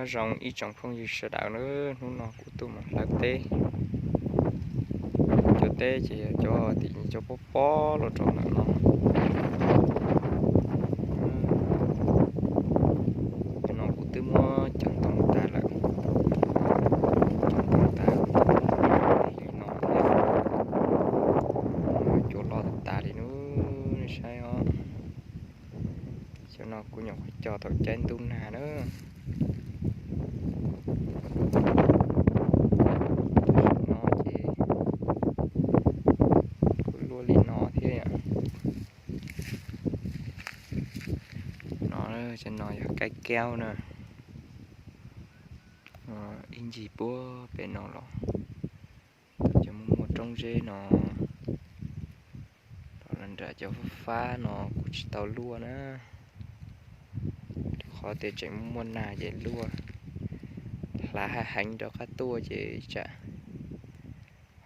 Nyob zoo ib tsoom phooj ywg sawv daws na, hnub no kuv tuaj mus hlawv teb. Cov teb ces yog cov tim cov pob pob los rau ntawm no. Cov no kuv twb muab cog ntoo tas lawm. Cog ntoo tas li no thiab. Cua loj tas tas li na, nej saib os. Cov no kuv nyuam qhuav cog thaum caij ntuj nag na. No ces kuj luaj li no thiab. No, cov no yog kaib kaub na. Ib ncig puag pem no los cov muaj muaj roob zeb no, los nram cov fab fab no kuj tsis tau luaj na. Rau qhov tias tseem muaj muaj nag ces luaj, hlav heev heev rov qab tuaj ces tsam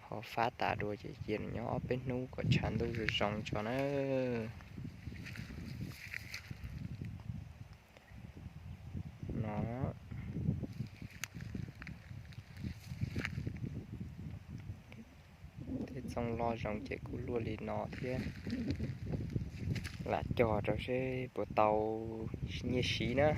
ho fab tas dua ces cia nws nyob ob peb hnub kom tshav ntuj zoo zoo tso na. No, tej txooj loj zoo ces kuj luaj li no thiab. Lam cog rau seb puas tau nyiaj siv na.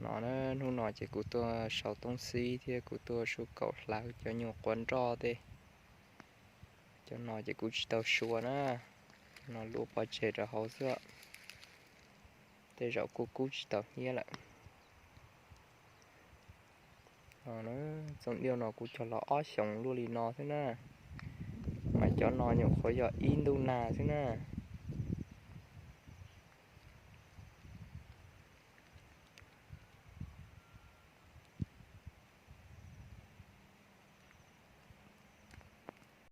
No, hnub no ces kuv tuaj sau toob xib thiab kuv tuaj suab kaum hlawv cov nyuag quav nroj tej. Cov no ces kuv tsis tau suav na, no luaj pov tseg rau hauv xwb. Tej zaum kuj kub tsis tau hnyiab lawm. Txooj diaj no kuv cog los ob xyoos luaj li no xwb na, mas cov no nyuam qhuav yog ib ntuj nag xwb na.